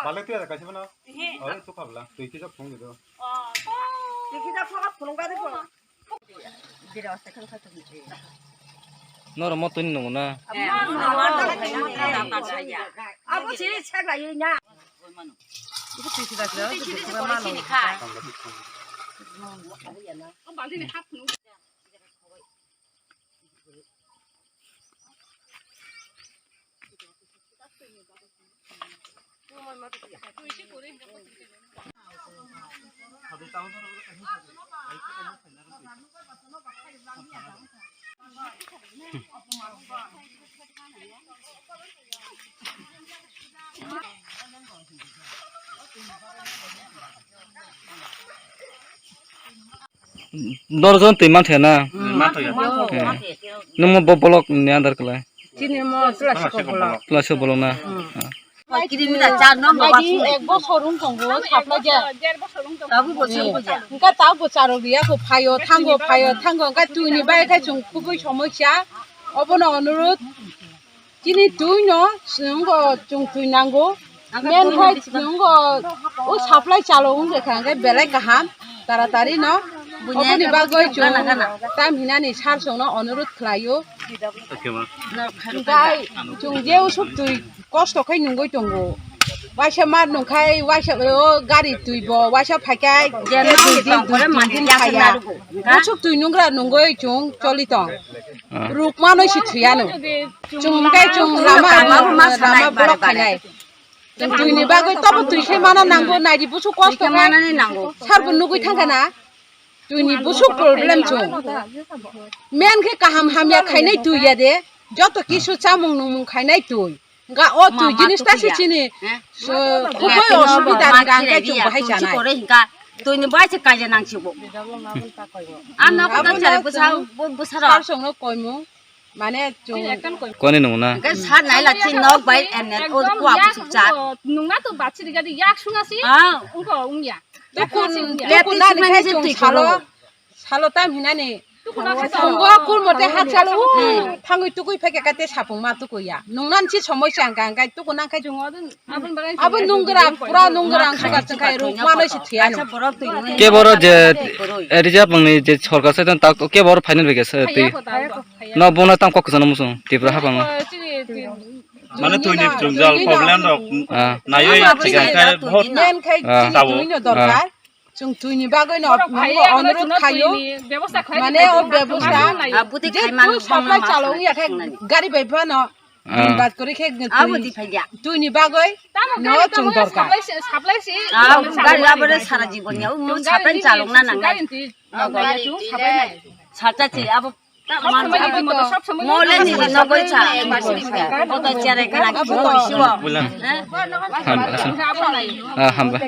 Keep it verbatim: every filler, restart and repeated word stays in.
Balai tuya da kaisa mano. Oi, tu kabla. Tui kisa phung gitu. Tui kisa phung phung ka de ko. Norok mo twi nungo na? Abo se sak lai na. Ibu twi sida sida, twi sida sida, twi sida kha. Dorjon twi manthaina? Manthaina. Nwng bo bolok ni under kwlai? Chini mo tula siko bolok. Tula siko bolok na? Kilometer char no. Ek bosor wng tongo, saplai ja. Tabuk bo char wng ja. Hwnkhe tabuk bo char wng ya, kho phaio, thango, phaio, thango, hwnkhe twi ni bai khe chwng kubui somosya. Obono onurudh. Chini twi no, chwng bo chwng twi nango. Men khai chwng bo o supply chalo wng kha, hwnkhe belai kaham. Taratari no, oboni bagwi chwng tam hinani sir chwng no onurudh khlaio. Hwnkhe chwng je usuk twi kosto khai nungwi tongo. Waisa ma nungkhai, waisa o gari twi bo, waisa phaikhai, je no twi tong kore manjin phaiya. Usuk twi nungra nungwi chwng choli tong. Rukmano si thuyano. Chwng hwnkhe chwng lama, lama block khainai. Chwng twini bagwi tobo twi se mana nango, naidi busu kosto khe. Sarbo nugwi thangkha na. Twini busu problem chwng. Men khe kaham hamya khainai twi ya de. Joto kisu chamung nungmung khainai twi. Hwnkhe o twi jinis ta se chini, kubui osubida ni rang khe chwng bahai chanai. Twini bai se kaija nangsibo. Ano kota chari bwsa, bwsa rok. Sar songno koimung. Mane chwng koni nung na? Hwnkhe sat nai la chini nok bai M N O kuwa buchuk cha. Nungna to bachiri gadi yak sungasi. Ah. Ungko ungya. Tukun, tukun nani khai chwng salo, salo tam hinani. Chwng go kurmo te hak salo, thangwi tukui phai kha te sapung ma tukui ya. Nung nan si somosya hwnkha, hwnkhe tukun nang khai chwng. Abo nungra, pura nungra ang sugar chwng khai ruk manwi si thiyano. Keboro je, eh, reserve bangni je sorkar saitan tak keboro final bai khe se twi. No bono tam kok kwchangno muchung Tripura habango. Mane twini jwngjal problem rok naiwi chigan khe vote. Men khai chini twino dorkar. Chwng twini bagwi no onurudh khaio. Mane o bebosta. Je twi supply chalo wngya khe gari bai phano. Bad kori khe twi, twini bagwi no chwng dorkar. Gari abore sara jibon ya, o supply chalokna nangnai. Sacha chi abo. Mole ni nogoi cha. Bodo chere kana kisiwo. Hambai.